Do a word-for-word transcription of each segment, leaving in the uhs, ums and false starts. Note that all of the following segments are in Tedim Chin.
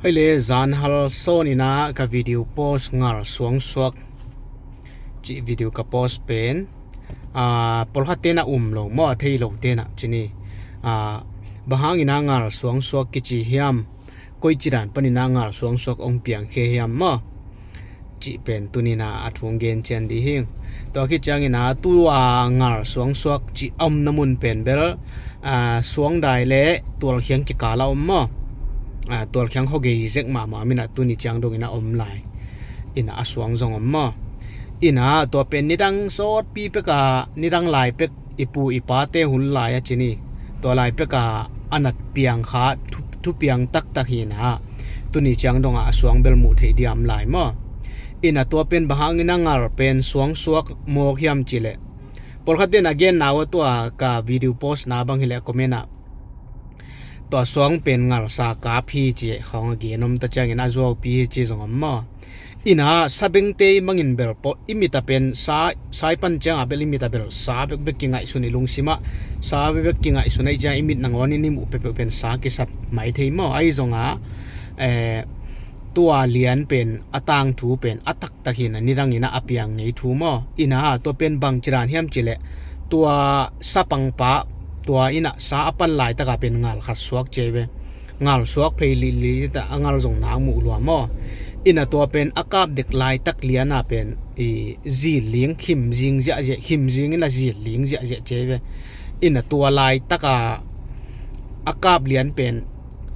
Hei le, zan hal sawn in ah ka video post ngal suangsuak cih video ka post pen, aa, pawlkhat ten a um lo maw, a thei lo ten ah ci ni. Aa, bang hangin ah ngal suangsuak kici hiam, koi ci dan panin ah ngal suangsuak hong piang khe hiam maw, cih pen tuni in ah a thu hong gen cian dih hing. Tua khit ciangin ah tua ngal suangsuak cih a omna mun pen bel, aa, suangdai le tualkhiang kikal a om maw. Aa, tualkhiang hawgei zek mahmah om in ah tuni ciang dongin a om lai in ah a suang zong om maw. In ah tua pen nidang sawtpi pek a, nidang lai pek i pu i pate hun lai a ci ni. Tua lai pek a a nat piang kha thu, thu piang taktak hi in ah tuni ciang dong ah a suang bel muh theih ding a om lai maw. In ah tua pen bang hangin ah ngal pen suangsuak mawk hiam cih leh, pawlkhat ten a genna uh ah tua ka video post na bang hi leh comment ah tua suang pen ngalsa kap hi ci khawng a gen om ta ciangin a zuaupi hi ci zong om maw. In ah sabengte i mangin bel pawh i mit a pen sa, sa i pan ciang a bel i mit a bel sa bekbek kingaihsun, i lungsim ah sa bekbek kingaihsun ahih ciang i mit nangawn in i muh peuhpeuh pen sa kisap mai thei maw. Ahi zong ah, eh, tua lian pen a tangthu pen a taktak hi in ah nidang in ah a piang ngei thu maw. In ah tua pen bang ci dan hiam cih leh, tua sapangpa tua in ah sa a pan laitak a pen ngal khat suak ci ve. Ngal suak phei lili ta a ngal zong nak muh lua maw. In ah tua pen a kap dek laitak lian a pen i zil ling khim zing ziahziah, khim zing in ah zil ling ziahziah ci ve. In ah tua laitak a a kap lian pen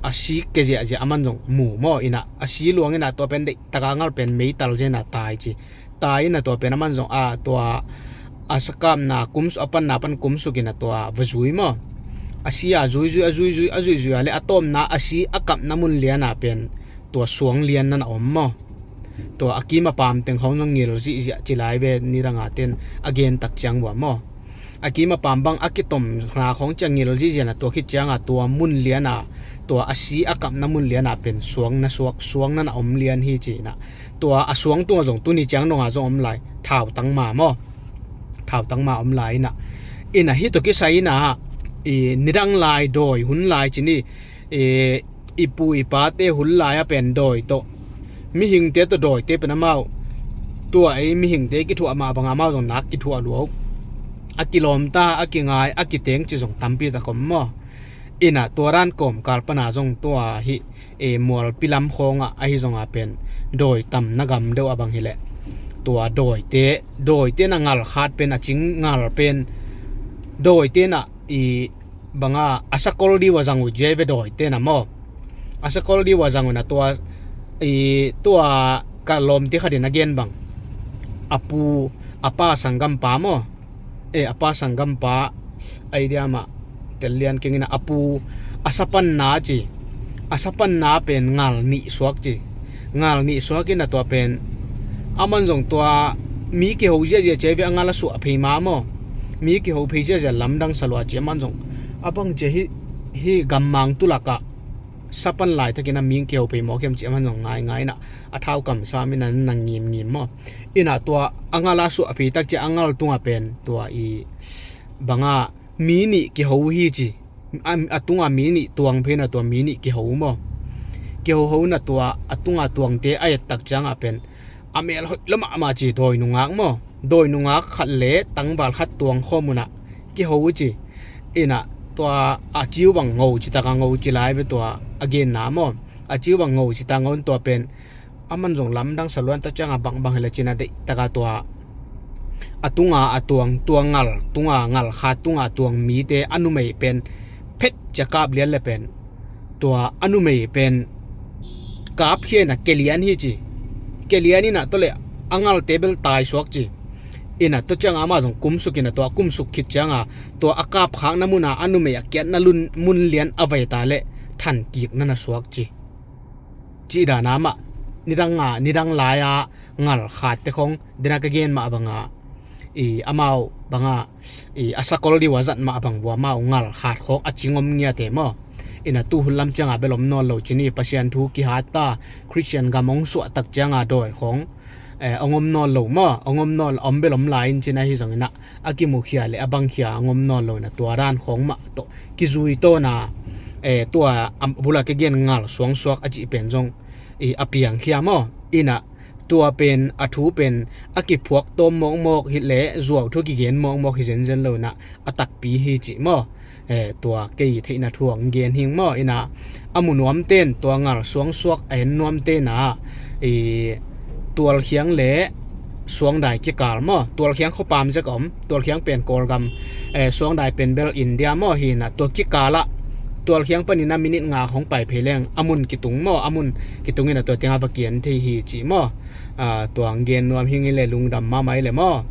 a si ke ziahziah a man zong mu maw. In ah a si luang in ah tua pen deih tak a ngal pen meital zen a tai ci. Tai in ah tua pen a man zong a tua a sakapna kumsuk, a panna pan kumsuk in ah tua va zui maw. A si a zuizui, a zuizui, a zuizui a le a tawpna a si a kapna mun lian a pen tua suang lian na na om maw. Tua a kim a pam teng khawng zong ngil zihziah ci lai ve, nidang a ten a gen tak ciang uh ah maw. A kim a pam bang a kitom hna khawng ciang ngil zihziah na tua khit ciang a tua mun lian a, tua a si a kapna mun lian a pen suang na suak, suang na na om lian hi ci in ah. Tua a suang tungah zong tuni ciang dong a zong om lai, thautang ma maw. Thautang ma om lai in ah. In ah hih tawh kisai in ah, i nidang lai dawi hun lai ci ni, i, i pu i pate hun lai a pen dawi tawh, mihingte tawh dawite pen amau, tua ei mihingte kithuah mah bang amau zong nak kithuah lua uh. A kilawmta, a kingai, a kiteng ci zong tampi tak om maw. In ah tua dan kawmkal pan a zong tua hih, e, mualpi lam khawng ah ahi zong a pen dawi tam na gam deuh a bang hi leh, tua dawite, dawite na ngal khat pen a cing ngal pen dawite na i bang a a sakol dih uh a zang uh ci ve, dawite na maw. A sakol dih uh a zang uh na tua, i, tua ka lawmte khat in a gen bang, a pu, a pa sanggampa maw. E, a pa sanggampa, a i diam ah tel lian keng in ah a pu a sapanna ci. A sapanna pen ngal nih suak ci. Ngal nih suak in ah tua pen a man zong tua mi kiho ziahziah ci ve, a ngal a suah phei ma maw. Mi kiho phei ziahziah lamdang sa lua ci a man zong. A bang ci hih, hih gammang tulak ah sapan laitakin a mi kiho phei mawk hiam ci a man zong ngaingai in ah a thau kamsam in ah na ngimngim maw. In ah tua a ngal a suah phei tak ci a ngal tungah pen tua i bang a mi nih kiho hi ci. A, a tungah mi nih tuang phei in ah tua mi nih kiho maw. Kiho ho in ah tua a tungah tuangte a et tak ciang a pen a mel hoih lua mahmah ci, dawi nungak maw. Dawi nungak khat le tangval khat tuang khawm un ah kiho ci. In ah tua a ciu bang ngo ci tak a ngo ci lai ve tua a genna maw. A ciu bang ngo ci tak a ngo in tua pen a man zong lamdang sa luan tak ciang a bangbang hi leh ci in ah deih tak a tua a tunga a tuang, tua ngal, tunga ngal khat tunga tuang mite a numei pen phet ci a kap lian leh pen tua a numei pen kap khia in ah kelian hi ci. Kelian in ah tua leh a ngalte bel tai suak ci. In ah tua ciang a amah zong kumsuk in ah tua kumsuk khit ciang a tua a kap khakna mun a a numei a kiatna lun mun lian a vai ta leh than kik na na suak ci. Cih dan a amah nidang a, nidang lai a ngal khatte khawng, den a ka gen mah bang a, i, amau bang a, i, a sakol dih uh a zat mah bang uh a amau ngal khat khawng a cing om ngiate maw. In ah tu hun lam ciang a bel om nawn lo ci ni, Pasian thu kihat ta, Khristian gam hong suah tak ciang a dawi khawng, eh, hong om nawn lo maw, hong om nawn, om bel om lai in ci in ah hi zong in ah a kimukhia le a bangkhia hong om nawn lo in ah tua dan khawng mah tawh kizui tawn a, eh, tua a bula ka gen ngal suangsuak a cih pen zong i a piangkhia maw. Inah tua pen a thu pen a kiphuak tawm mawkmawk hi leh zuau thu kigen mawkmawk hi zenzen lo inah a takpi hi cih maw. Eh, tua kei theihna thu hong gen hing maw. Inah a mu nuamten tua ngal suangsuak a en nuamten ah i Tualkhiang le Suangdai kikal maw, Tualkhiang khuapam zek a om, Tualkhiang pen Kawlgam, eh, Suangdai pen bel India maw. Hi inah tua kikal ah Tualkhiang panin a minit nga hong pai phei leng a mun kitung maw, a mun kitung inah tua tiang a va kian thei hi cih maw. Ah, tua hong gen nuam hing i le lungdam mahmah i le maw.